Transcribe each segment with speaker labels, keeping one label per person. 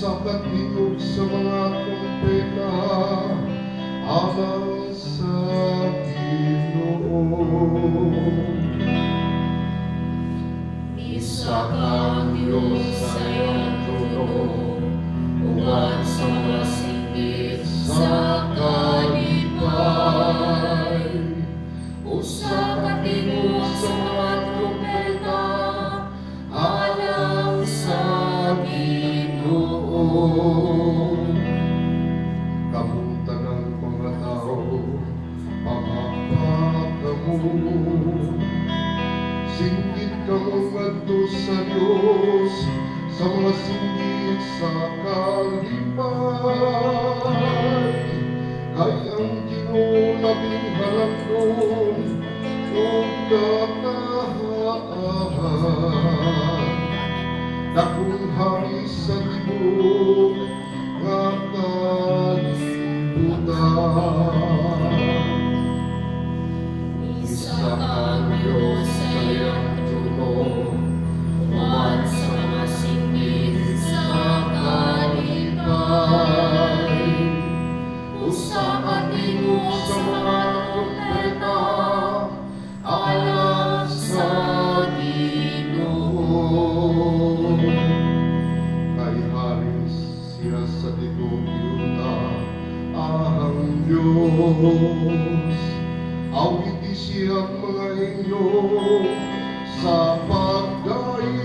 Speaker 1: Usa ka tingog sa mga trumpeta alang sa Ginoo.
Speaker 2: Isa kang Diyos sa iyang trono, uban sa mga singgit sa kalipay. Usa ka tingog sa mga trumpeta, alang sa Ginoo.
Speaker 1: Kamong tanang mga tao, pangakpa kamo. Singgit kamo ngadto sa Dios sa mga singgit sa kalipay. Kay ang Ginoo labing halangdon ug katahaan. Dakong hari sa tibuok nga kalibutan.
Speaker 2: Isa kang Diyos sa iyang trono, uban sa mga singgit sa kalipay. Usa ka tingog sa mga trumpeta, alang sa Ginoo.
Speaker 1: Kay hari siya sa tibuok yuta, ang Diyos. Awiti siya mga anghel sa pagdait.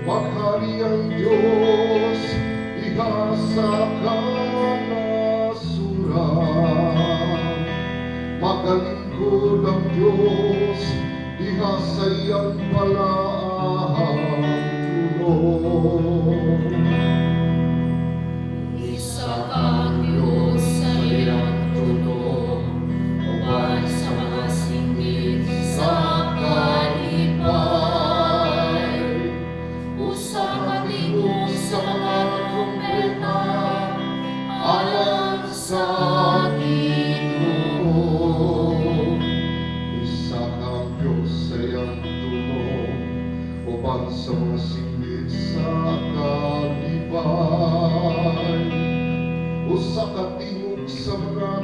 Speaker 1: Maghari ang Diyos diha sa kanasuran. Magalingkod ang Diyos diha sa iyang balaang trono.
Speaker 2: Isa kang Diyos sa iyang trono, uban sa mga singgit sa kalipay. Usa ka tingog sa mga trumpeta, alang sa Ginoo.
Speaker 1: Isa kang Diyos sa iyang trono, uban sa mga singgit sa kalipay. Usa ka tingog sa mga